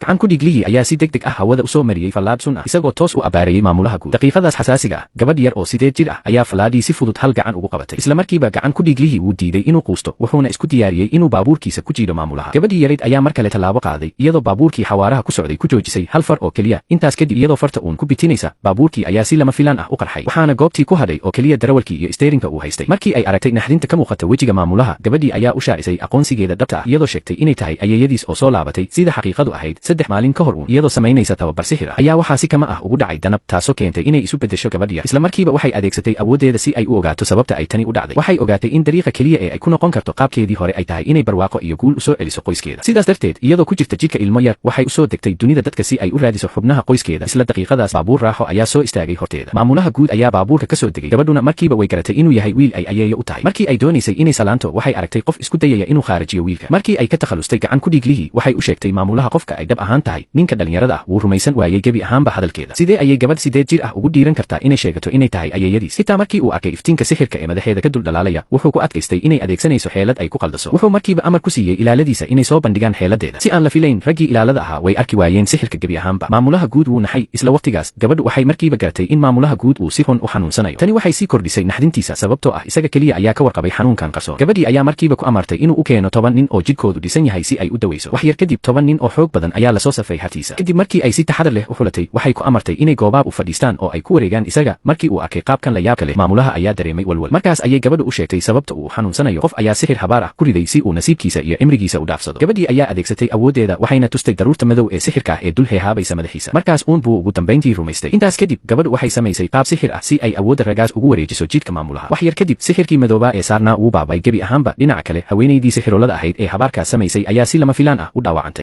Gacan ku dhiiglihii ayaa si deg deg ah hawada usoo mariyey fallaadh sun ah, isagoo toos u abaarayay maamulaha guud. Daqiiqadaas xasaasiga ah, gabadh yar oo 8 jir ah ayaa fallaadhii si fudud hal gacan ugu qabatay. Isla markiiba gacan ku dhiiglihii wuu diiday inuu quusto, wuxuuna isku diyaariyey inuu baabuurkiisa ku jiidho maamulaha. Gabadhii yarayd ayaa mar kale tallaabo qaaday, iyadoo baabuurkii xawaaraha ku socday ku joojisay hal far oo keliya. Intaas kadib, iyadoo farta uun ku bitinaysa, baabuurkii ayaa si lama filaan ah u qarxay, waxaana goobtii ku hadhay oo keliya darawalkii iyo steerinka uu haystay. Markii ay aragtay naxdinta ka muuqata wejiga maamulaha, gabadhii ayaa u shaacisay aqoonsigeeda dhabta ah, iyadoo sheegtay inay tahay ayeeyadiis oo soo laabatay sida xaqiiqadu ahayd 3 maalin ka hor uun. Iyadoo samaynaysa tababar sixir ah ayaa waxaa si kama ah ugu dhacay danab, taasoo keentay inay isu beddesho gabadh yar. Isla markiiba waxay adeegsatay awooddeeda si ay u ogaato sababta ay tani u dhacday. Waxay ogaatay in dariiqa keliya ee ay ku noqon karto qaabkeedii hore ay tahay inay barwaaqo iyo guul u soo celiso qoyskeeda. Sidaas darteed, iyadoo ku jirta jidhka ilmo yar, waxay u soo degtay dunida dadka si ay u raadiso xubnaha qoyskeeda. Isla daqiiqadaas, baabuur raaxo ayaa soo istaagay horteeda. Maamulaha guud ayaa baabuurka ka soo degay. Gabadhuna markiiba way garatay inuu yahay wiil ay ayeeyo u tahay. Markii ay doonaysay inay salaanto, waxay aragtay qof isku dayaya inuu khaarajiyo wiilka. Markii ay ka takhalustay gacan ku dhiiglihii, waxay u sheegtay maamulaha qofka ay dhab ahaan tahay. Ninka dhallinyarada ah wuu rumaysan waayey gebi ahaanba hadalkeeda. Sidee ayay gabadh 8 jir ah ugu dhiiran kartaa inay sheegato inay tahay ayeeyadiis? Xitaa markii uu arkay iftiinka sixirka ee madaxeeda ka dul dhalaalaya, wuxuu ku adkaystay inay adeegsanayso xeelad ay ku qaldaso. Wuxuu markiiba amar ku siiyey ilaaladiisa inay soo bandhigaan xeeladeeda. Si aan la filayn, raggii ilaalada ahaa way arki waayeen sixirka gebi ahaanba. Maamulaha guud wuu naxay. Isla waqtigaas, gabadhu waxay markiiba garatay in maamulaha guud uu si xun u xanuunsanayo. Tani waxay sii kordhisay naxdintiisa, sababtoo ah isaga keliya ayaa ka warqabay xanuunkan qarsoon. Gabadhii ayaa markiiba ku amartay inuu u keeno 10 nin oo jidhkoodu dhisan yahay si ay u daweyso. Wax yar kadib, 10 nin oo xoog badan ayaa lasoo safray hartiisa. Kadib markii ay si taxadar leh u xulatay, waxay ku amartay inay goobaab u fadhiistaan oo ay ku wareegaan isaga. Markii uu arkay qaabkan la yaabka leh, maamulaha ayaa dareemay walwal. Markaas ayay gabadhu u sheegtay sababta uu xanuunsanayo: qof ayaa sixir habaar ah ku riday si uu nasiibkiisa iyo cimrigiisa u dhaafsado. Gabadhii ayaa adeegsatay awooddeeda, waxayna tustay daruurta madow ee sixirka ah ee dul heehaabaysa madaxiisa. Markaas uun buu ugu dambayntii rumaystay. Intaas kadib, gabadhu waxay samaysay qaab sixir ah si ay awoodda ragaas ugu wareejiso jidhka maamulaha. Wax yar kadib, sixirkii madoobaa ee saarnaa wuu baabay gebi ahaanba. Dhinaca kale, haweenaydii sixirolada ahayd ee habaarkaas samaysay ayaa si lama filaan ah u dhaawacantay.